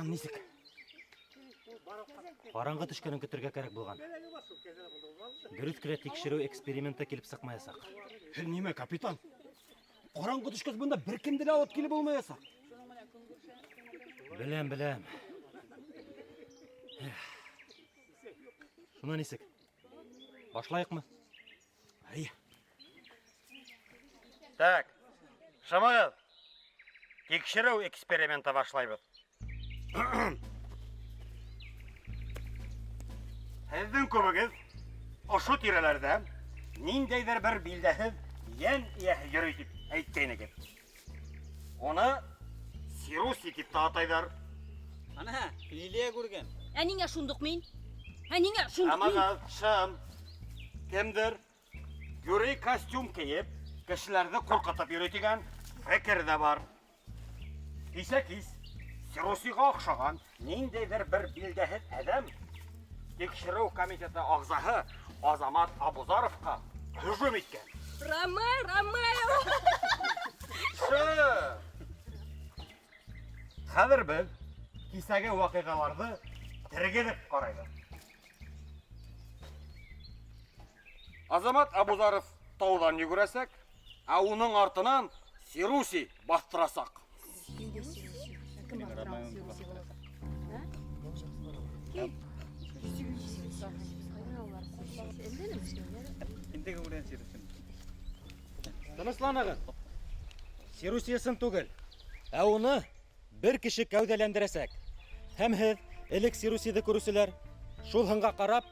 Шунан нисек? Караңгы төшкәнен көтергә кәрәк булган. Дөрес кенә тикшерү эксперименты килеп сыкмаячак. Нимә, капитан? Караңгы төшкәч монда беркемне дә алып килеп булмаячак. Беләм, беләм. Эх. Шунан нисек? Башлайыкмы? Әй, Так, шымыгыз. Тикшерү эксперименты башлайбыз. Һеҙҙең күбегеҙ ошо тирәләрҙә ниндәйҙер бер билдәһеҙ йән эйәһе йөрөй тип әйткәйнегеҙ. Уны Сируси тип тә атайҙар. Ана, Лилия күргән. Ә ниңә шундуҡ мин? Ә ниңә шундуҡ мин? Шымығыҙ, шым. Кемдер юрий костюм кейеп, кешеләрҙе ҡурҡытып йөрөй тигән фекер ҙә бар. Кисә кис Сирусиға оҡшаған ниндәйҙер бер билдәһеҙ әҙәм тикшереү комитеты ағзаһы Азамат Абузаровҡа һөжүм иткән. Ромео, Ромео! Шым! Хәҙер беҙ кисәге ваҡиғаларҙы тергеҙеп ҡарайбыҙ. Азамат Абузаров тауҙан йүгерәсәк, ә уның артынан Сируси баҫтырасаҡ. Интеге күргән Сируси. Тынысланыгыҙ. Сирусиясын түгел, ә уны бер кеше кәүҙәләндерәсәк. Һәм һеҙ, элек Сирусиҙы күреүселәр, шул һынға ҡарап,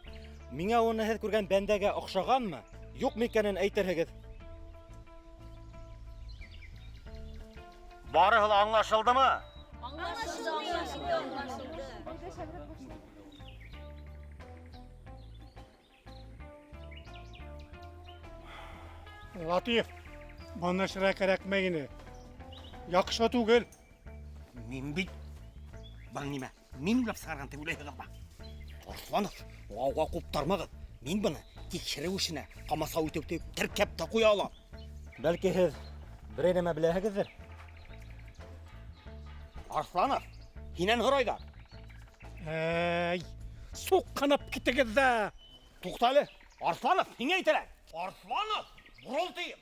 миңә уны һеҙ күргән бәндәгә оҡшағанмы, юҡмы икәнен әйтерһегеҙ. Барыһы ла аңлашылдымы? Аңлашылды, аңлашылды, аңлашылды. Латиф, быны эшләргә кәрәкмәй ине. Яҡшы түгел. Мин бит быны нимә? Мин уйлап сығарған тип уйлайһығыҙмы? Арсланов, уға ҡуптармағыҙ. Мин быны тикшереү эшенә ҡамасау итеү тип теркәп тә ҡуя алам. Бәлки һеҙ берәй нәмә беләһегеҙҙер? Арсланов, һинән һорайҙар. Әй, суҡынып китегеҙ ҙә. Туҡта әле. Арсланов, һиңә әйтәләр. Арсланов, борол тием.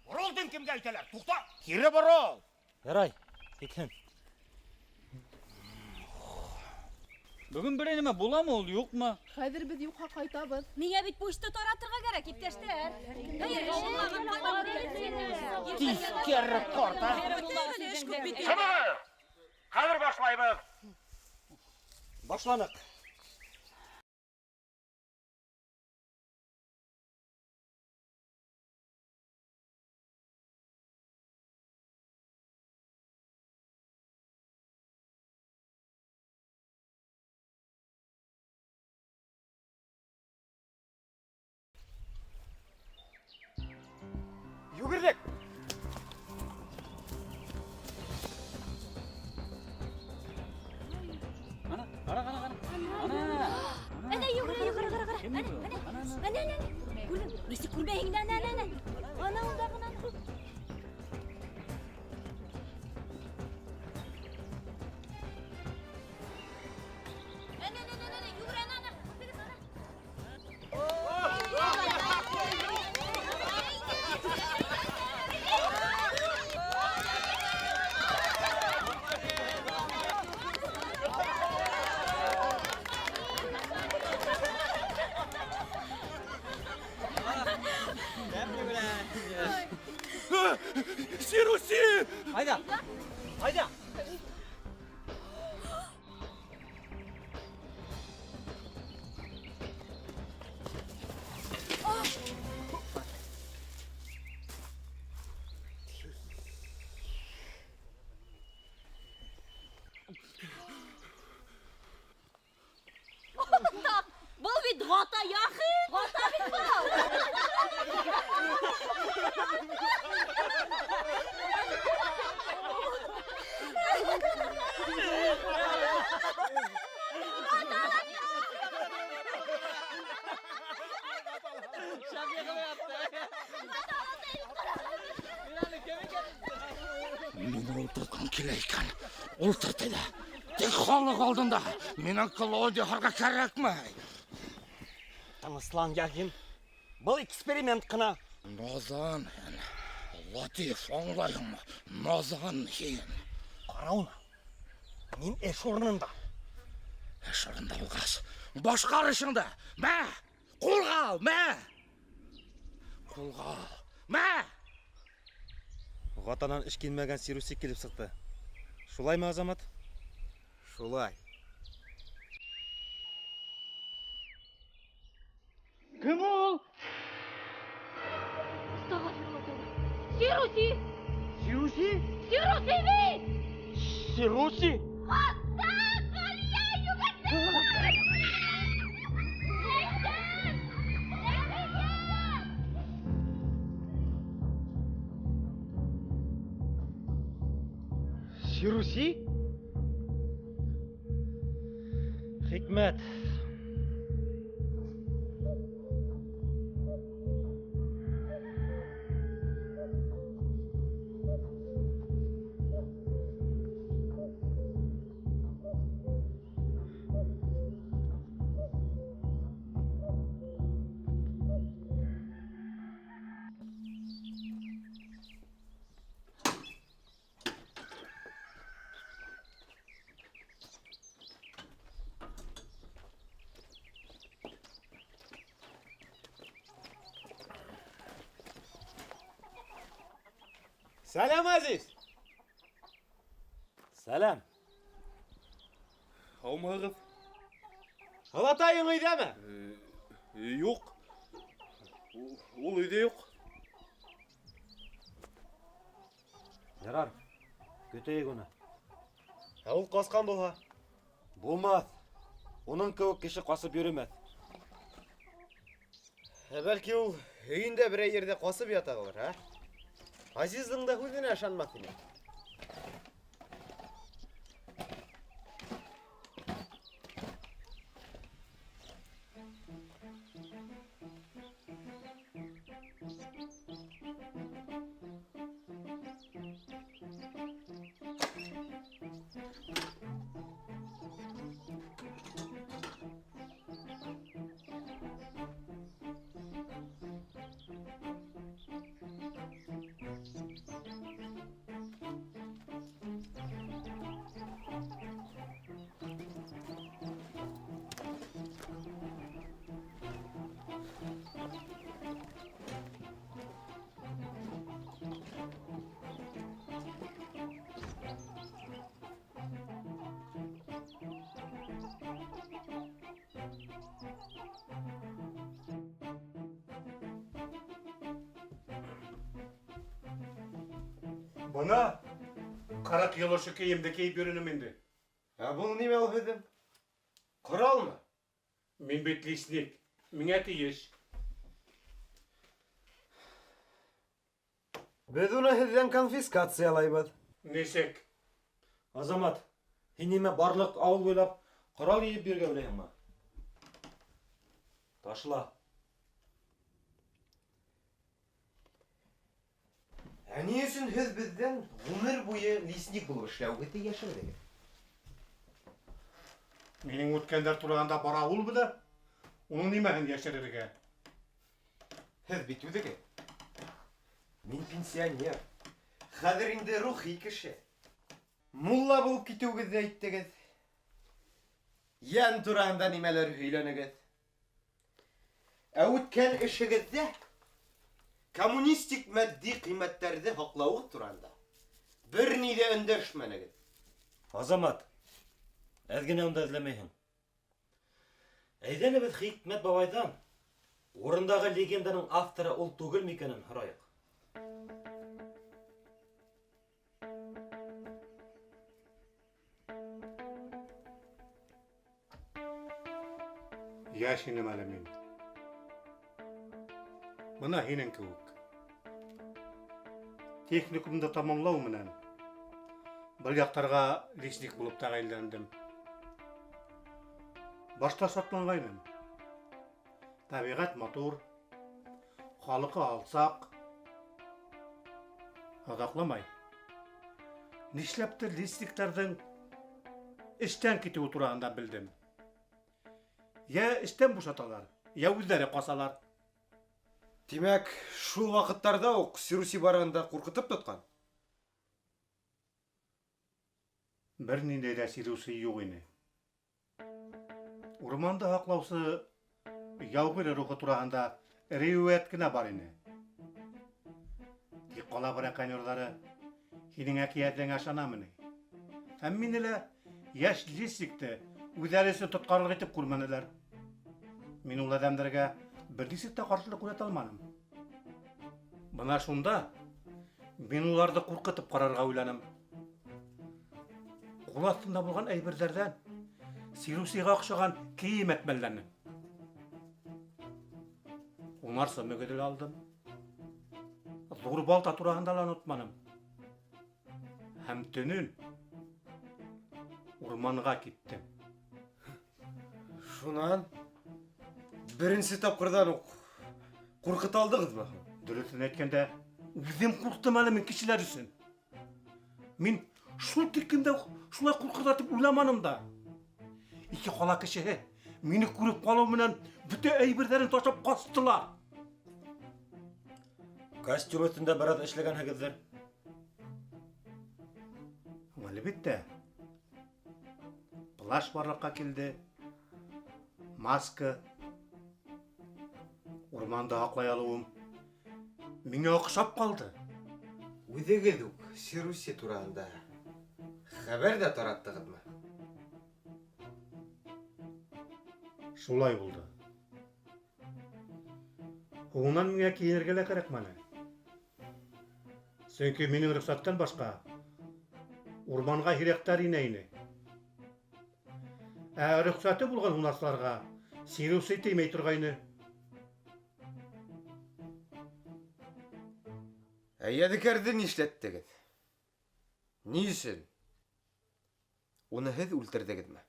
Борол тием кемгә әйтәләр? Туҡта. Кире борол. Ярай, китһен. Бөгөн берәй нәмә буламы ул, юҡмы? Хәҙер беҙ юҡҡа ҡайтабыҙ. Миңә бит почта таратырға кәрәк, иптәштәр. Тиҫкәре ҡарт, а? Шымығыҙ! Хәҙер башлайбыҙ. Башланыҡ. Йүгерҙек. Ана, ҡара, ҡара, ҡара. Ана. Әнә йүгерә, йүгерә, ҡара, ҡара. Әнә, әнә, әнә, әнә. Күрҙең? Нисек күрмәйһең дә, әнә, әнә, әнә. Ана унда ғына. Әнә, әнә, әнә, әнә, йүгерә, әнә, әнә. Күрҙегеҙ, ана. Сируси! Айҙа. Айҙа. Был бит Гата Яхин. Гата бит был. Мине ултыртҡың килә икән. Ултырт әйҙә. Тик халыҡ алдында минән клоун яһарға кәрәкмәй. Тыныслан, Яхин. Был эксперимент ҡына. Наҙан һин. Латиф, аңлайһыңмы? Наҙан һин. Ҡара уны. Мин эш урынында. Эш урынында булғас, башҡар эшеңде. Мә! Ҡулға ал, мә! Ҡулға ал, мә! Гатанан эшкинмәгән Сируси килеп сыҡты. Шулаймы, Азамат? Шулай. Кем ул? Астағфирулла тәүбә. Сируси! Сируси? Сируси бит! Сируси? Ата, Галия, йүгерҙем! Ләйсән! Ләйсән! Сируси? Хикмәт. Сәләм, Азиз! Сәләм. Һаумыһығыҙ? Олатайың өйҙәме? Юҡ. Ул өйҙә юҡ. Ярар, көтәйек уны. Ә ул ҡасҡан булһа? Булмаҫ. Уның кеүек кеше ҡасып йөрөмәҫ. Ә бәлки ул өйөндә берәй ерҙә ҡасып яталыр, ә? Азиздың да һүҙенә ышанмаҫ ине. Бына 40 йыл ошо кейемде кейеп йөрөнөм инде. Ә был нимә ул һеҙҙең? Ҡоралмы? Мин бит лесник, миңә тейеш. Беҙ уны һеҙҙән конфискациялайбыҙ. Нисек? Азамат, һин нимә барлыҡ ауыл буйлап ҡорал йыйып йөрөргә уйлайһыңмы? Ташла. Ә ни өсөн һеҙ беҙҙән ғүмер буйы лесник булып эшләүегеҙҙе йәшерҙегеҙ? Минең үткәндәр тураһында бара ул белә. Уның нимәһен йәшерергә? Һеҙ бит үҙегеҙ. Мин пенсионер. Хәҙер инде рухи кеше. Мулла булып китеүегеҙҙе әйттегеҙ. Йән тураһында нимәлер һөйләнегеҙ. Ә үткән эшегеҙҙә коммунистик матди ҡиммәттәрҙе һаҡлауығыҙ тураһында бер ни ҙә өндәшмәнегеҙ. Азамат, әҙ генә унда эҙләмәйһең. Әйҙә беҙ Хикмәт бабайҙан урындағы легенданың авторы ул түгел микәнен һорайыҡ. Йәш инем әле мин. Бына һинең кеүек. Техникумды тамамлау менән был яҡтарға лесник булып тәғәйенләндем. Башта шатланғайным. Тәбиғәт матур, халыҡы алсаҡ. Оҙаҡламай. Нишләптер лесниктарҙың эштән китеүе тураһында белдем. Йә эштән бушаталар, йә үҙҙәре ҡасалар. Тимәк, шул ваҡыттарҙа уҡ Сируси барыһын да ҡурҡытып тотҡан? Бер ниндәй ҙә Сируси юҡ ине. Урманды һаҡлаусы яугир рухы тураһында риүәт кенә бар ине. Тик ҡала браконьерҙары һинең әкиәтеңә ышанамы ни? Һәм мине лә йәш лесникте үҙҙәре өсөн тотҡарлыҡ итеп күрмәнеләр. Мин ул әҙәмдәргә бер нисек тә ҡаршылыҡ күрһәтә алманым. Бына шунда мин уларҙы ҡурҡытып ҡарарға уйланым. Ҡул аҫтында булған әйберҙәрҙән Сирусиға оҡшаған кейем әтмәлләнем. Һунарсы мөгөҙө лә алдым. Ҙур балта тураһында ла онотманым. Һәм төнөн урманға киттем. Шунан беренсе тапҡырҙан уҡ ҡурҡыта алдығыҙмы? Дөрөҫөн әйткәндә, үҙем ҡурҡтым әле мин кешеләр өсөн. Мин шул тиклем дә шулай ҡурҡырҙар тип уйламаным да. Ике ҡала кешеһе мине күреп ҡалыу менән бөтә әйберҙәрен ташлап ҡастылар. Костюм өҫтөндә бер аҙ эшләгәнһегеҙҙер. Әлбиттә. Плащ барлыҡҡа килде. Маска. Урманды һаҡлай алыуым миңә оҡшап ҡалды. Үҙегеҙ үк Сируси тураһында хәбәр ҙә тараттығыҙмы? Шулай булды. Һуңынан миңә кейенергә лә кәрәкмәне. Сөнки минең рөхсәттән башҡа урманға һирәктәр инә ине. Ә рөхсәте булған һунарсыларға Сируси теймәй торғайны. Ә Ядегәрҙе нишләттегеҙ? Ни өсөн? Уны һеҙ үлтерҙегеҙме?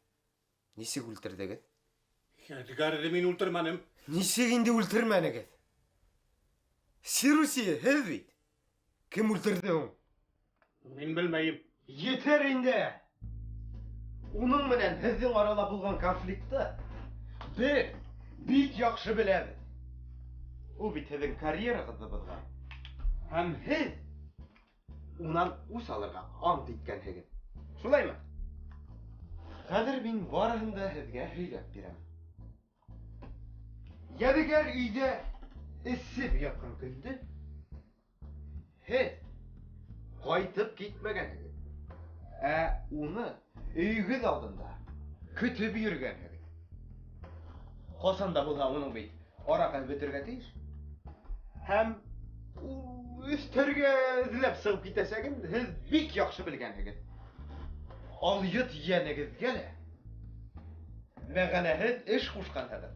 Нисек үлтерҙегеҙ? Ядегәрҙе мин үлтермәнем. Нисек инде үлтермәнегеҙ? Сируси һеҙ бит. Кем үлтерҙе һуң? Мин белмәйем. Етер инде. Уның менән һеҙҙең арала булған конфликтты беҙ бик яҡшы беләбеҙ. Ул бит һеҙҙең карьерағыҙҙы боҙған. Һәм һеҙ унан үс алырға ант иткәнһегеҙ. Шулаймы? Хәҙер мин барыһын да һеҙгә һөйләп бирәм. Ядегәр өйҙә эсеп ятҡан көндө һеҙ ҡайтып китмәгәнһегеҙ. Ә уны өйөгөҙ алдында көтөп йөрөгәнһегеҙ. Ҡасан да булһа уның бит араҡы бөтөргә тейеш. Һәм өҫтәргә эҙләп сығып китәсәген һеҙ бик яҡшы белгәнһегеҙ. Алйот йәнегеҙгә лә мәғәнәһеҙ эш ҡушҡанһығыҙ.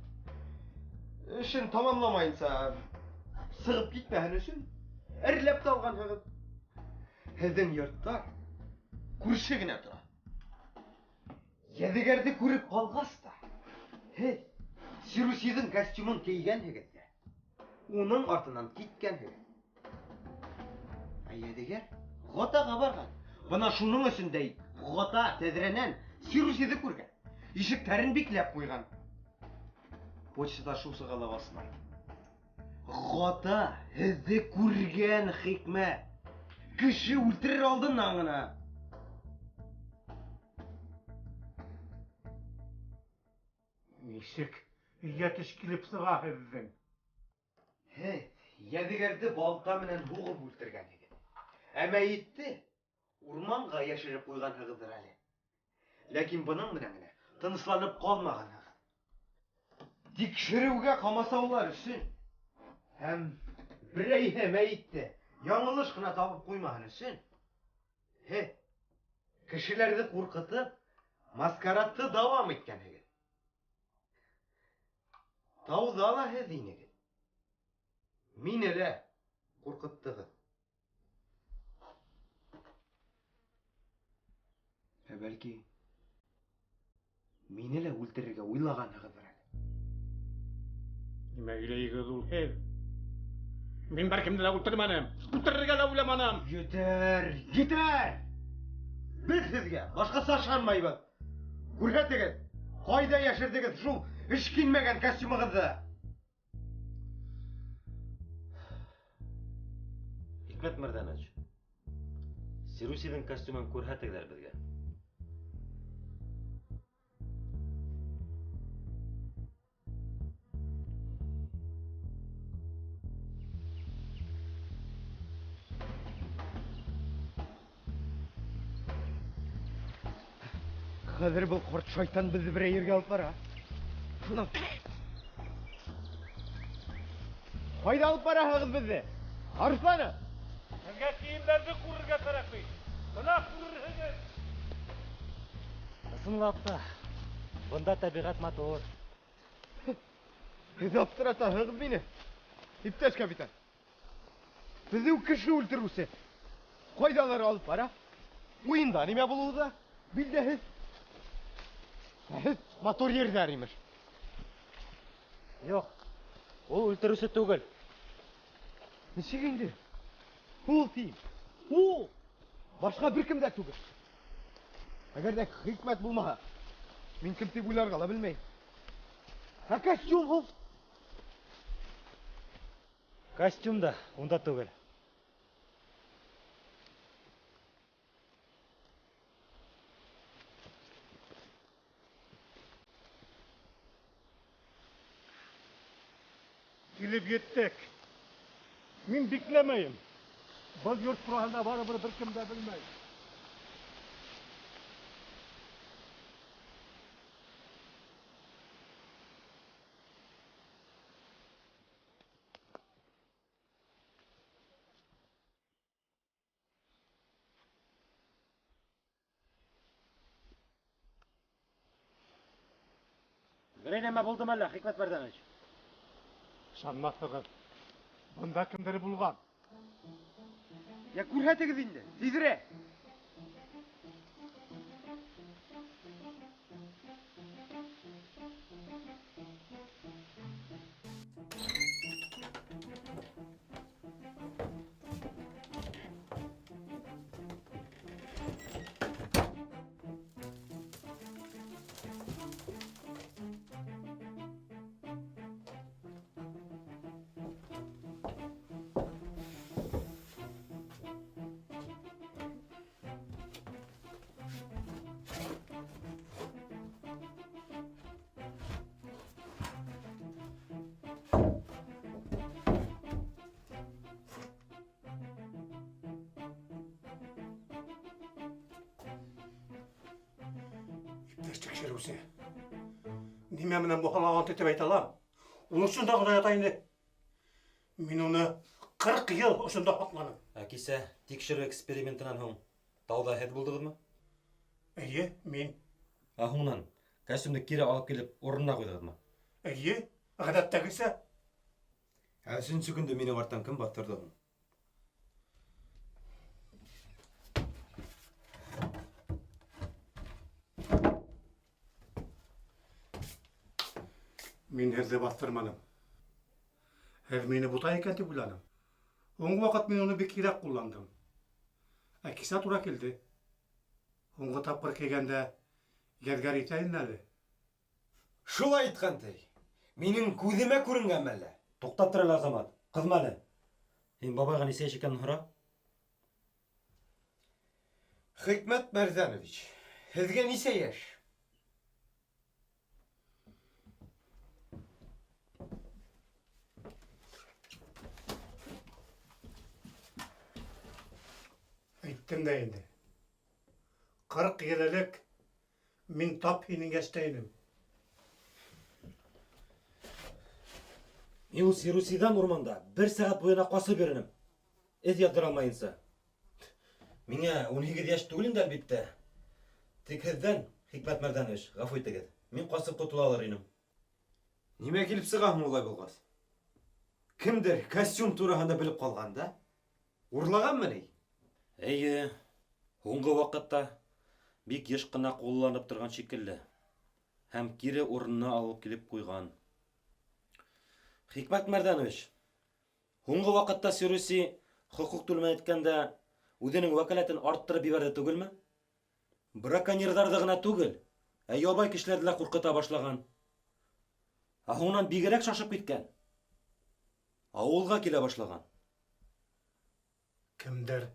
Эшен тамамламайынса сығып китмәһен өсөн әрләп тә алғанһығыҙ. Һеҙҙең йорттар күрше генә тора. Ядегәрҙе күреп ҡалғас та, һеҙ Сирусиҙың костюмын кейгәнһегеҙ ҙә, уның артынан киткәнһегеҙ. Ә Ядегәр Ғатаға барған. Бына шуның өсөн дә Ғата тәҙрәнән Сирусиҙы күргән. Ишектәрен бикләп ҡуйған. Почта ташыусыға ла басмай. Ғата һеҙҙе күргән, Хикмәт. Кеше үлтерер алдынан ғына. Нисек йәтеш килеп сыға һеҙҙең? Һеҙ Ядегәрҙе балта менән һуғып үлтергәнһегеҙ. Ә мәйетте урманға йәшереп ҡуйғанһығыҙҙыр әле. Ләкин бының менән генә тынысланып ҡалмағанһығыҙ. Тикшереүгә ҡамасаулар өсөн һәм берәйһе мәйетте яңылыш ҡына табып ҡуймаһын өсөн һеҙ кешеләрҙе ҡурҡытып маскарадты дауам иткәнһегеҙ. Тауҙа ла һеҙ инегеҙ. Мине лә ҡурҡыттығыҙ. Ә бәлки мине лә үлтерергә уйлағанһығыҙҙыр әле. Нимә һөйләйһегеҙ ул һеҙ? Мин бер кемде лә үлтермәнем. Үлтерергә лә уйламаным. Етер, етер! Беҙ һеҙгә башҡаса ышанмайбыҙ. Күрһәтегеҙ, ҡайҙа йәшерҙегеҙ шул эшкинмәгән костюмығыҙҙы? Хикмәт Мәрҙәнович, Сирусиҙың костюмын күрһәтегеҙ әле беҙгә. Хәҙер был ҡорт шайтан беҙҙе берәй ергә алып бара. Шунан ҡайҙа алып бараһығыҙ беҙҙе? Арыҫланов! Һеҙгә кейемдәрҙе күрергә кәрәк бит. Бына күрерһегеҙ. Ысынлап та, бында тәбиғәт матур. Һеҙ аптыратаһығыҙ мине, иптәш капитан. Беҙҙе кеше үлтереүсе ҡайҙалыр алып бара. Уйында нимә булыуы ҙа билдәһеҙ. Һеҙ матур ерҙәр имеш. Юҡ, ул үлтереүсе түгел. Нисек инде? Ул тием. Ул! Башҡа бер кем дә түгел. Әгәр ҙә хикмәт булмаһа, мин кем тип уйларға ла белмәйем. Ә костюм ул? Костюм да унда түгел. Килеп еттек. Мин бикләмәйем. Был йорт тураһында барыбер бер кем дә белмәй. Берәй нәмә булдымы әллә, Хикмәт Мәрҙәнович? Ышанмаҫһығыҙ. Бында кемдер булған. Я күрһәтегеҙ инде, тиҙерәк. Иптәш тикшереүсе, нимә менән булһа ла ант итеп әйтә алам. Ул ошонда ғына ята инде. Мин уны 40 йыл ошонда һаҡланым. Ә кисә тикшереү экспериментынан һуң тауҙа һеҙ булдығыҙмы? Эйе, мин. Ә һуңынан костюмды кире алып килеп урынына ҡуйҙығыҙмы? Эйе, ғәҙәттәгесә. Ә өсөнсө көндө минең арттан кем баҫтырҙы һуң? Мин һеҙҙе баҫтырманым. Һеҙ мине бутай икән тип уйланым. Һуңғы ваҡыт мин уны бик һирәк ҡулландым. Ә кисә тура килде. Һуңғы тапҡыр килгәндә йәҙгәр итә инде әле. Шулай әйткән ти. Минең күҙемә күренгән мәллә? Туҡтап тор әле, Азамат. Ҡыҙма әле. Һин бабайға нисә йәш икәнен һора. Хикмәт Мәрҙәнович, һеҙгә нисә йәш? Әйттем дә инде. 40 йыл элек мин тап һинең йәштә инем. Мин ул Сирусиҙан урманда бер сәғәт буйына ҡасып йөрөнөм. Эҙ яҙҙыра алмайынса. Миңә ун һигеҙ йәш түгел инде, әлбиттә. Тик һеҙҙән, Хикмәт Мәрҙәнович, ғәфү итегеҙ. Мин ҡасып ҡотола алыр инем. Нимә килеп сыға һуң улай булғас? Кемдер костюм тураһында белеп ҡалған да? Урлағанмы ни? Эйе, һуңғы ваҡытта бик йыш ҡына ҡулланып торған шикелле. Һәм кире урынына алып килеп ҡуйған. Хикмәт Мәрҙәнович, һуңғы ваҡытта Сируси хоҡуҡ теле менән әйткәндә үҙенең вәкаләтен арттырып ебәрҙе түгелме? Браконьерҙарҙы ғына түгел, ә ябай кешеләрҙе лә ҡурҡыта башлаган. Ә һуңынан бигерәк шашып киткән. Ауылға килә башлаган. Кемдер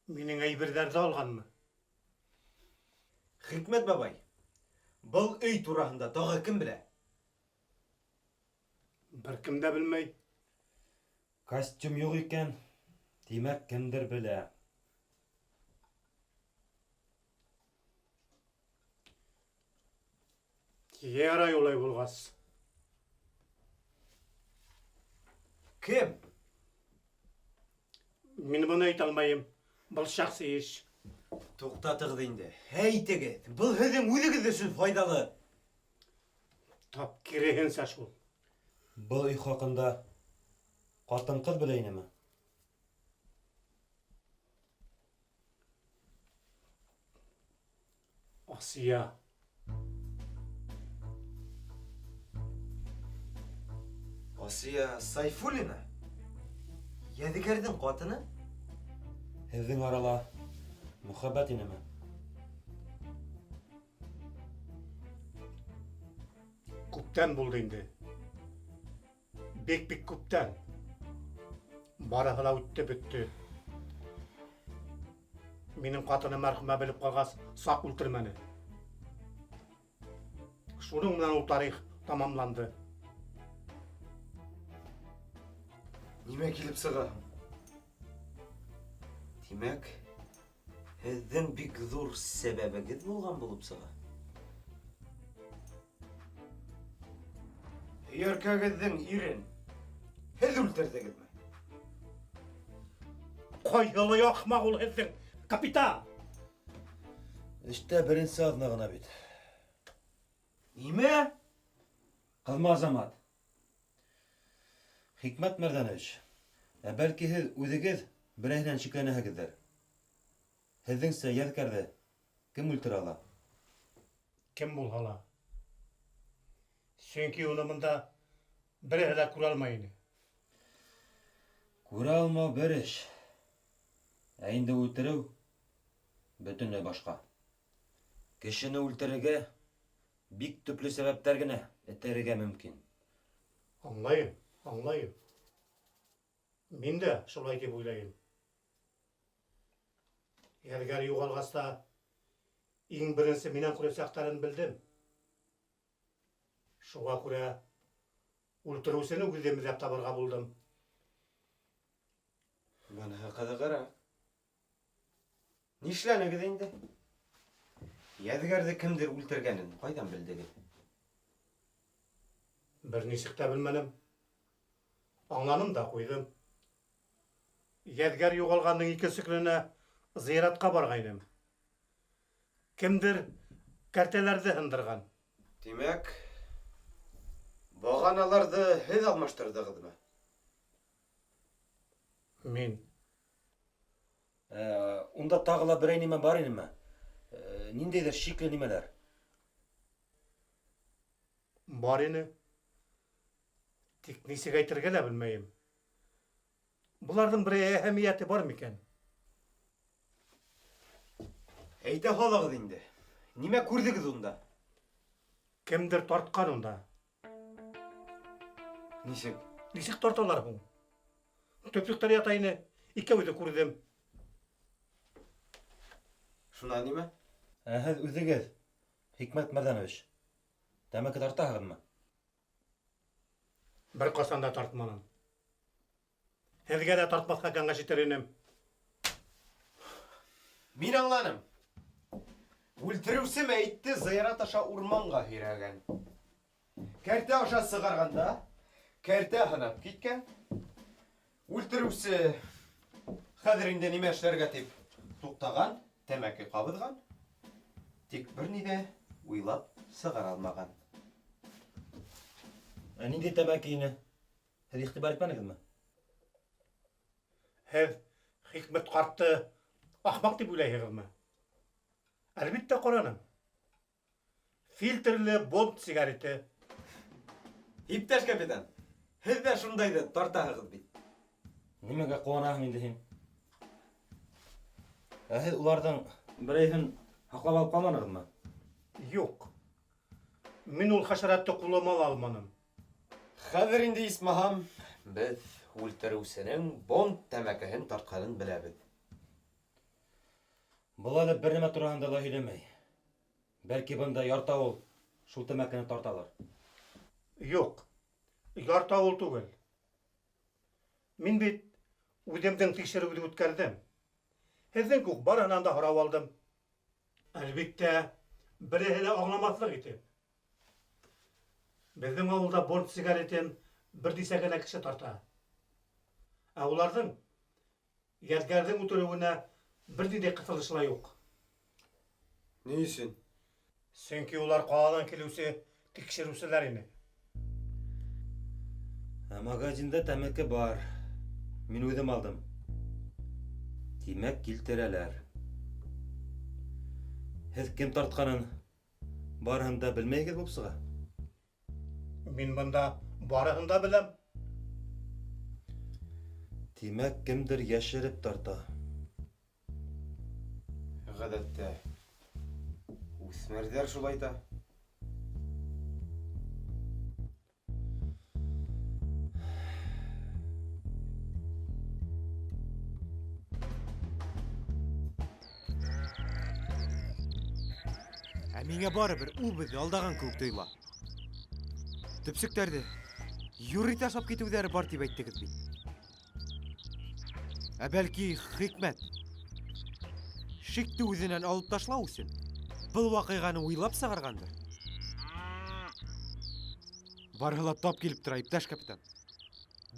минең әйберҙәрҙе алғанмы? Хикмәт бабай, был өй тураһында тағы кем белә? Бер кем дә белмәй. Костюм юҡ икән, тимәк, кемдер белә. Ярай улай булғас. Кем? Мин быны әйтә алмайым. Был шәхси эш. Туҡтатығыҙ инде. Әйтегеҙ, был һеҙҙең үҙегеҙ өсөн файҙалы. Тап киреһенсә шул. Был өй хаҡында ҡатын-ҡыҙ белә инеме? Асия. Асия Сайфуллина? Ядегәрҙең ҡатыны? Һеҙҙең арала мөхәббәт инеме? Күптән булды инде. Бик-бик күптән. Барыһы ла үтте бөттө. Минең ҡатыным мәрхүмә белеп ҡалғас, саҡ үлтермәне. Шуның менән ул тарих тамамланды. Нимә килеп сыға? Тимәк, һеҙҙең бик ҙур сәбәбегеҙ булған булып сыға. Һөйәркәгеҙҙең ирен һеҙ үлтерҙегеҙме? Ҡайһылай ахмаҡ ул һеҙҙең, капитан! Эштә беренсе аҙна ғына бит. Нимә? Ҡыҙма, Азамат. Хикмәт Мәрҙәнович, ә бәлки һеҙ үҙегеҙ берәйһенән шикләнәһегеҙҙер? Һеҙҙеңсә Ядкәрҙе кем үлтерә ала? Кем булһа ла. Сөнки уны бында береһе лә күрә алмай ине. Күрә алмау бер эш. Ә инде үлтереү бөтөнләй башҡа. Кешене үлтерергә бик төплө сәбәптәр генә этәрергә мөмкин. Аңлайым, аңлайым. Мин дә шулай тип уйлайым. Ядгәр юғалғас та иң беренсе минән күрәсәктәрен белдем. Шуға күрә үлтереүсене үҙем эҙләп табырға булдым. Быныһы ҡыҙығыраҡ. Нишләнегеҙ инде? Ядгәрҙе кемдер үлтергәнен ҡайҙан белдегеҙ? Бер нисек тә белмәнем. Аңланым да ҡуйҙым. Ядгәр юғалғандың икенсе көнөнә зыяратҡа барғайным. Кемдер кәртәләрҙе һындырған. Тимәк, бағаналарҙы һеҙ алмаштырҙығыҙмы? Мин. Унда тағы ла берәй нимә бар инеме? Ниндәйҙер шикле нимәләр? Бар ине. Тик нисек әйтергә лә белмәйем. Быларҙың берәй әһәмиәте бар микән? Әйтә һалығыҙ инде. Нимә күрҙегеҙ унда? Кемдер тартҡан унда. Нисек? Нисек тарталар һуң? Төплөктәр ята ине, икәүҙе күрҙем. Шунан нимә? Ә һеҙ үҙегеҙ, Хикмәт Мәрҙәнович, тәмәке тартаһығыҙмы? Бер ҡасан да тартманым. Һеҙгә лә тартмаҫҡа кәңәш итер инем. Мин аңланым. Үлтереүсе мәйетте зыярат аша урманға һөйрәгән. Кәртә аша сығарғанда, кәртә һынап киткән. Үлтереүсе хәҙер инде нимә эшләргә тип туҡтаған, тәмәке ҡабыҙған. Тик бер ни ҙә уйлап сығара алмаған. Ә ниндәй тәмәке ине? Һеҙ иғтибар итмәнегеҙме? Һеҙ Хикмәт ҡартты ахмаҡ тип уйлайһығыҙмы? Әлбиттә ҡараным. Фильтрлы бонд сигареты. Иптәш капитан, һеҙ ҙә шундайҙы тартаһығыҙ бит. Нимәгә ҡыуанаһың инде һин? Ә һеҙ уларҙың берәйһен һаҡлап алып ҡалманығыҙмы? Юк. Мин ул хәшәрәтте кулыма ала алманым. Хәҙер инде исмаһам, беҙ үлтереүсенең Бонд тәмәкеһен тартканын беләбеҙ. Был әле бер нәмә тураһында ла һөйләмәй. Бәлки бында ярты ауыл шул тәмәкене тарталыр. Юк. Ярты ауыл түгел. Мин бит үҙемдең тикшереүҙе үткәрҙем. Һеҙҙең күк барыһынан да һорау алдым. Әлбиттә, береһе лә аңламаҫлыҡ итеп. Беҙҙең ауылда Бонд сигаретын бер нисә генә кеше тарта. Ә уларҙың Ядгәрҙең үтереүенә бер ниндәй ҡыҫылышы ла юҡ. Ни өсөн? Сөнки улар ҡаланан килеүсе тикшереүселәр ине. Ә магазинда тәмәке бар. Мин үҙем алдым. Тимәк, килтерәләр. Һеҙ кем тартҡанын барыһын да белмәйһегеҙ булып сыға. Мин бында барыһын да беләм. Тимәк, кемдер йәшереп тарта. Ғәҙәттә, үҫмерҙәр шулай итә. Ә миңә барыбер ул беҙҙе алдаған кеүек тойола. Төпсөктәрҙе юрый ташлап китеүҙәре бар тип әйттегеҙ бит. Ә бәлки Хикмәт шикте үҙенән алып ташлау өсөн был ваҡиғаны уйлап сығарғандыр. Барыһы ла тап килеп тора, иптәш капитан.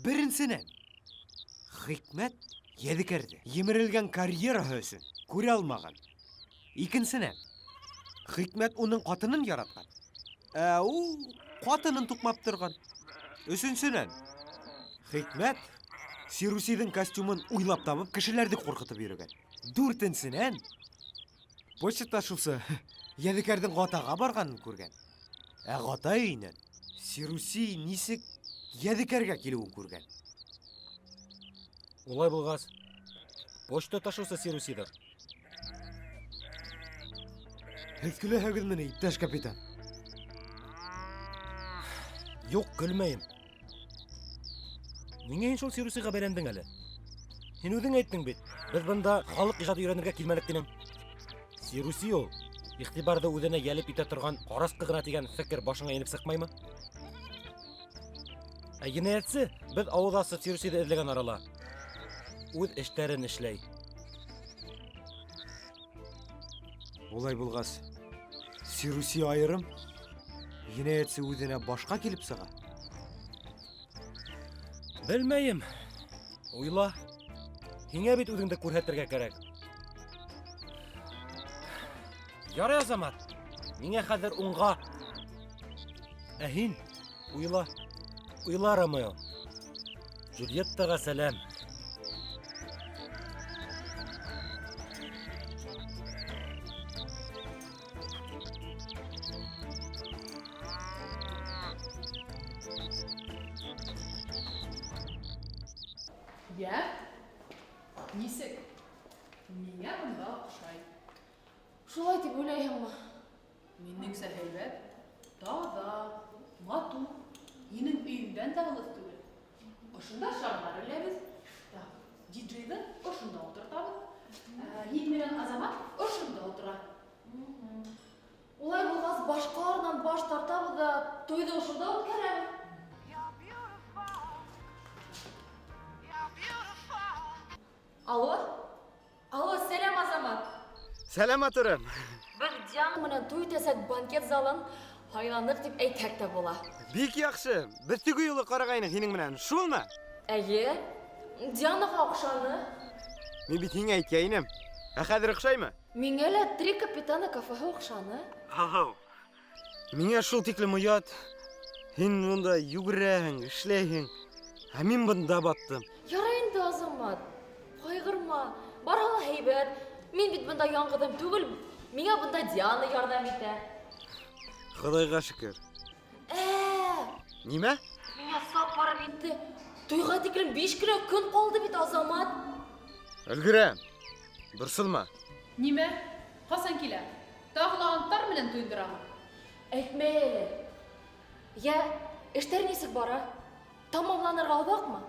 Беренсенән, Хикмәт Ядегәрҙе емерелгән карьераһы өсөн күрә алмаған. Икенсенән, Хикмәт уның ҡатынын яратҡан. Ә ул ҡатынын туҡмап торған. Өсөнсөнән, Хикмәт Сирусиҙың костюмын уйлап табып кешеләрҙе ҡурҡытып йөрөгән. Дүртенсенән, почта ташыусы Ядегәрҙең Ғатаға барғанын күргән. Ә Ғата өйөнән Сируси нисек Ядегәргә килеүен күргән. Улай булғас, почта ташыусы Сирусиҙыр. Һеҙ көләһегеҙме ни, иптәш капитан? Юҡ, көлмәйем. Ниңә һин шул Сирусиға бәйләндең әле? Һин үҙең әйттең бит, беҙ бында халыҡ ижады өйрәнергә килмәнек тинең. Сируси ул, иғтибарҙы үҙенә йәлеп итә торған ҡарасҡы ғына тигән фекер башыңа инеп сыҡмаймы? Ә енәйәтсе беҙ ауыҙ асып Сирусиҙы эҙләгән арала үҙ эштәрен эшләй. Улай булғас, Сируси айырым, енәйәтсе үҙенә башҡа килеп сыға. Белмәйем. Уйла. Һиңә бит үҙеңде күрһәтергә кәрәк. Ярай, Азамат. Миңә хәҙер уңға. Ә һин уйла. Уйла, Ромео. Джульеттаға сәләм. Йә, нисек? Миңә бында оҡшай. Шулай тип уйлайһыңмы? Минеңсә һәйбәт, таҙа, матур. Минең өйөмдән дә алыҫ түгел. Ошонда шарлар эләбеҙ. Так, диджейҙы ошонда ултыртабыҙ. Һин менән Азамат ошонда ултыра. Улай булғас, башҡаларынан баш тартабыҙ ҙа туйҙы ошонда үткәрәбеҙ. Алло? Алло, сәләм, Азамат. Сәләм, матурым. Беҙ Диана менән туй итәсәк банкет залын һайланыҡ тип әйтһәк тә була. Бик яҡшы. Беҙ теге юлы ҡарағайныҡ һинең менән, шулмы? Эйе. Дианаға оҡшаны. Мин бит һиңә әйткәйнем. Ә хәҙер оҡшаймы? Миңә лә Три капитана кафеһы оҡшаны. Алло. Миңә шул тиклем оят. Һин бында йүгерәһең, эшләйһең. Ә мин бында баттым. Ярай инде, Азамат. Ҡайғырма. Барыһы ла һәйбәт. Мин бит бында яңғыҙым түгел. Миңә бында Диана ярҙам итә. Хоҙайға шөкөр. Нимә? Миңә саҡ барып етте. Туйға тиклем 5 кенә көн ҡалды бит, Азамат. Өлгөрәм. Борсолма. Нимә? Ҡасан килә? Тағы ла анттар менән туйындырамы? Әйтмә әле. Йә, эштәр нисек бара? Тамамланырға оҙаҡмы?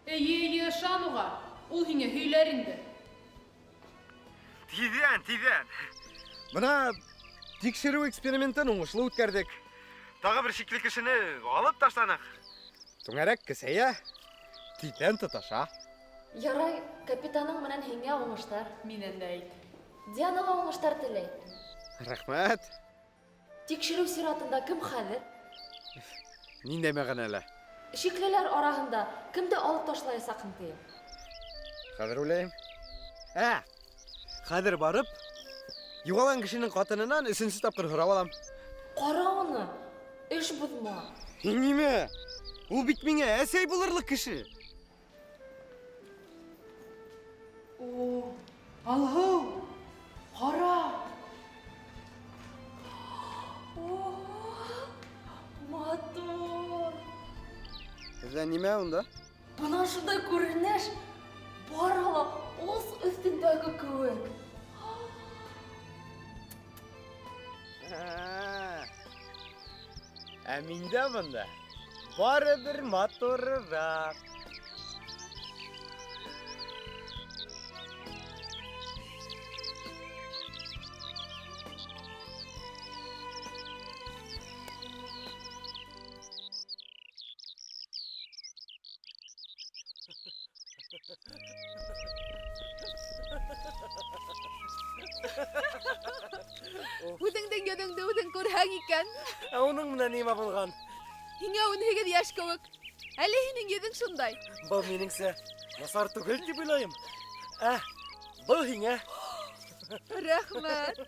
Эйе, эйе, ышан уға. Ул һиңә һөйләр инде. Тиҙҙән, тиҙҙән. Бына тикшереү экспериментын уңышлы үткәрҙек. Тағы бер шикле кешене алып ташланыҡ. Түңәрәк кесәйә, тиҙҙән тоташа. Ярай, капитаның менән һиңә уңыштар. Минән дә әйт. Дианала уңыштар теләй. Рәхмәт. Тикшереү сиратында кем хәҙер? Ниндәй мәғәнәлә? Шиклеләр араһында кемде алып ташлаясаҡһың тием? Хәҙер уйлайым. Ә, хәҙер барып, юғалған кешенең ҡатынынан өсөнсө тапҡыр һорап алам. Ҡара уны, эш боҙма. Нимә? Ул бит миңә әсәй булырлыҡ кеше. О, Алһыу, ҡара! О, матур! Һеҙҙә нимә унда? Бына шундай күренеш бары ла ос өҫтөндәге кеүек. Ә миндә бында барыбер матурыраҡ. Үҙеңдең йөҙөңдө үҙең күрһәң икән. Ә уның менән нимә булған? Һиңә 18 йәш кеүек. Әле һинең йөҙөң шундай. Был минеңсә насар түгел тип уйлайым. Ә, был һиңә. Рәхмәт.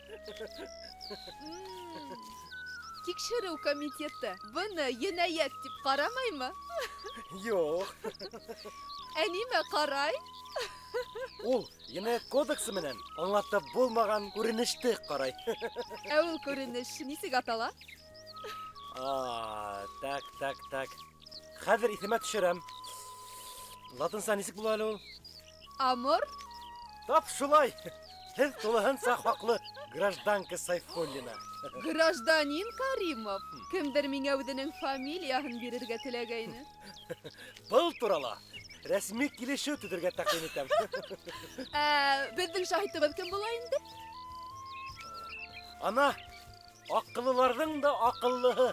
Тикшереү комитеты быны енәйәт тип ҡарамаймы? Юҡ. Ә нимә ҡарай? Ул енәйәт кодексы менән аңлатып булмаған күренеште ҡарай. Ә ул күренеш нисек атала? Так, так, так. Хәҙер иҫемә төшөрәм. Латинса нисек була әле ул? Амур? Тап шулай. Һеҙ тулыһынса хаҡлы, гражданка Сайфуллина. Гражданин Каримов. Кемдер миңә үҙенең фамилияһын бирергә теләгәйне. Был турала рәсми килешеү төҙөргә тәҡдим итәм. Ә, беҙҙең шаһитыбыҙ кем була инде? Ана, аҡыллыларҙың да аҡыллыһы.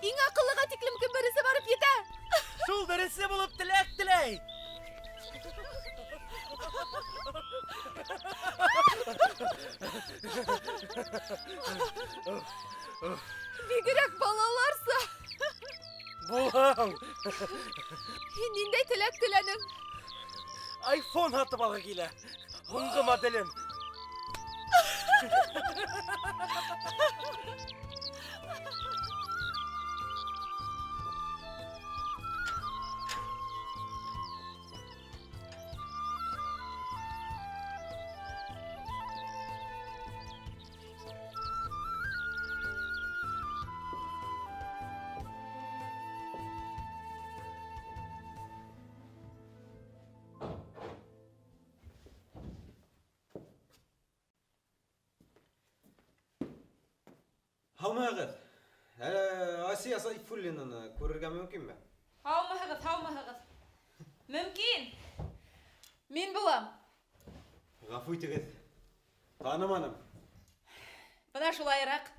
Иң аҡыллыға тиклем кем беренсе барып етә? Шул беренсе булып теләк теләй. Бигерәк балаларса. Булам. Һин ниндәй теләк теләнең? Айфон һатып алғы килә. Һуңғы моделен. Һаумыһығыҙ. Асия Сайфуллинаны күрергә мөмкинме? Һаумыһығыҙ, һаумыһығыҙ. Мөмкин. Мин булам. Ғәфү итегеҙ. Таныманым. Бына шулайыраҡ.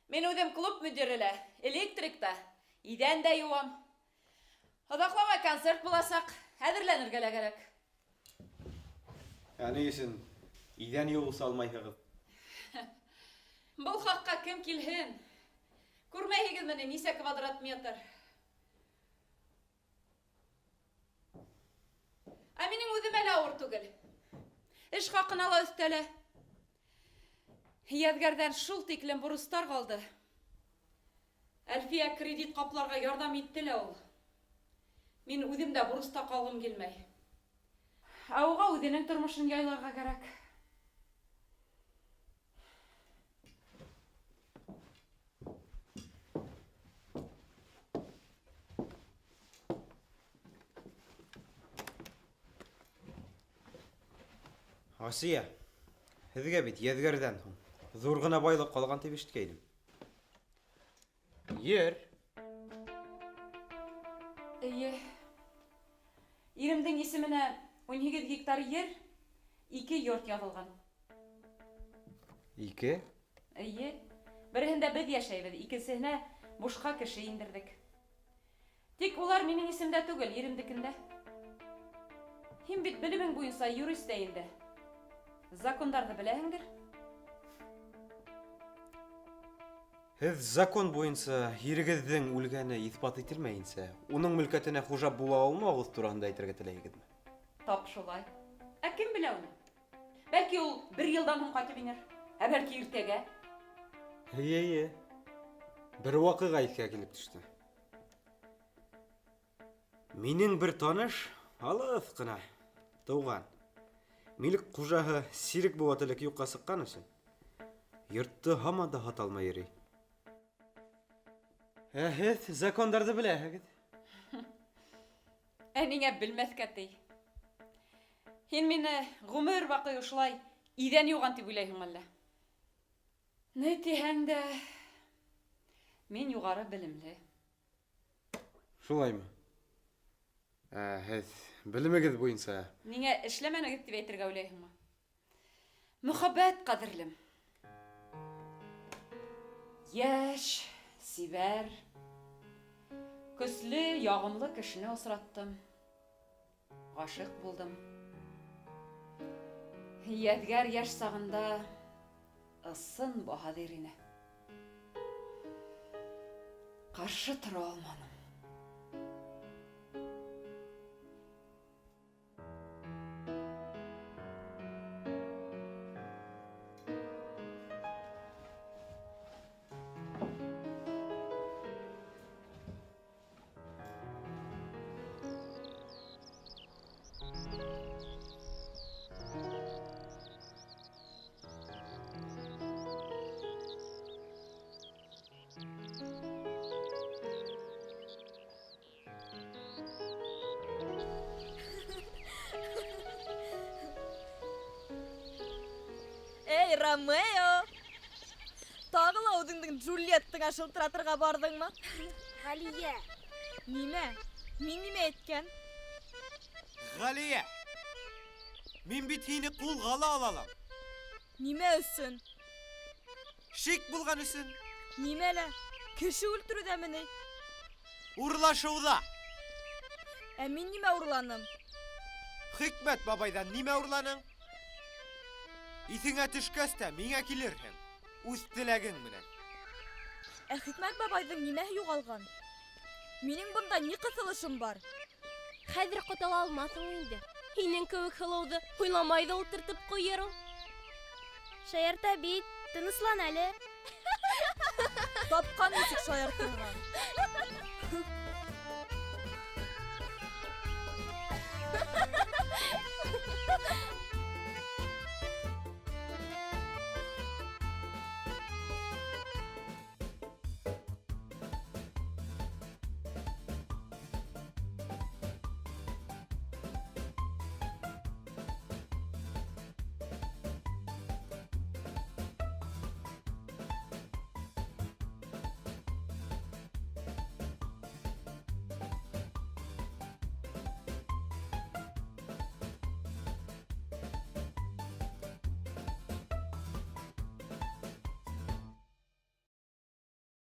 Мин үҙем клуб мөдире лә, электрик та, иҙән дә йыуам. Оҙаҡламай концерт буласаҡ, әҙерләнергә лә кәрәк. Ә ни өсөн иҙән йыуыусы алмайһығыҙ? Был хаҡҡа кем килһен? Күрмәйһегеҙме ни, нисә квадрат метр? Ә минең үҙемә лә ауыр түгел. Эш хаҡына ла өҫтәлә. Ядгәрҙән шул тиклем бурыстар ҡалды. Әлфиә кредит ҡапларға ярҙам итте лә ул. Мин үҙем дә бурыста ҡалғым килмәй. Ә уға үҙенең тормошон яйларға кәрәк. Асия, һеҙгә бит Ядгәрҙән һуң Ҙур ғына байлыҡ ҡалған тип ишеткәйнем. Ер. Эйе. Иремдең исеменә 18 гектар ер, 2 йорт яҙылған. 2? Эйе. Береһендә беҙ йәшәйбеҙ, икенсеһенә бушҡа кеше индерҙек. Тик улар минең исемдә түгел, иремдекендә. Һин бит белемең буйынса юрист тә инде. Закондарҙы беләһеңдер? Һеҙ закон буйынса ирегеҙҙең үлгәне иҫбат ителмәйенсә, уның мөлкәтенә хужа була алмауығыҙ тураһында әйтергә теләйһегеҙме? Тап шулай. Ә кем белә уны? Бәлки ул бер йылдан һуң ҡайтып инер, ә бәлки иртәгә. Эйе, эйе. Бер ваҡиға иҫкә килеп төштө. Минең бер таныш алыҫ ҡына тыуған. Милек хужаһы Сирек быуат элек юҡҡа сыҡҡан өсөн йортто һаман да һата алмай йөрөй. Ә һеҙ закондарҙы беләһегеҙ. Ә ниңә белмәҫкә ти? Һин мине ғүмер баҡый ошолай иҙән йыуған тип уйлайһың әллә? Ни тиһәң дә, мин юғары белемле. Шулаймы? Ә һеҙ белемегеҙ буйынса Ниңә эшләмәнегеҙ тип әйтергә уйлайһыңмы? Мөхәббәт ҡәҙерлем. Йәш, сибәр, көслө, яғымлы кешене осраттым. Ғашиҡ булдым. Йәдгәр йәш сағында ысын баһадир ине. Ҡаршы тора алманым. Эй, Ромео! Тағы ла үҙеңдең Джульеттыңа шылтыратырға барҙыңмы? Ғәлиә! Нимә? Мин нимә әйткән? Ғәлиә! Мин бит һине ҡулға ла ала алам. Нимә өсөн? Шик булған өсөн. Нимә лә? Кеше үлтереүҙәме ни? Урлашыуҙа. Ә мин нимә урланым? Хикмәт бабайҙан нимә урланың? Иҫеңә төшкәс тә миңә килерһең. Үҙ теләгең менән. Ә Хикмәт бабайҙың нимәһе юғалған? Минең бында ни ҡыҫылышым бар? Хәҙер ҡотола алмаҫһың инде. Һинең кеүек һылыуҙы уйламай ҙа ултыртып ҡуйыр ул. Шаярта бит, тыныслан әле. Тапҡан нисек шаяртырға.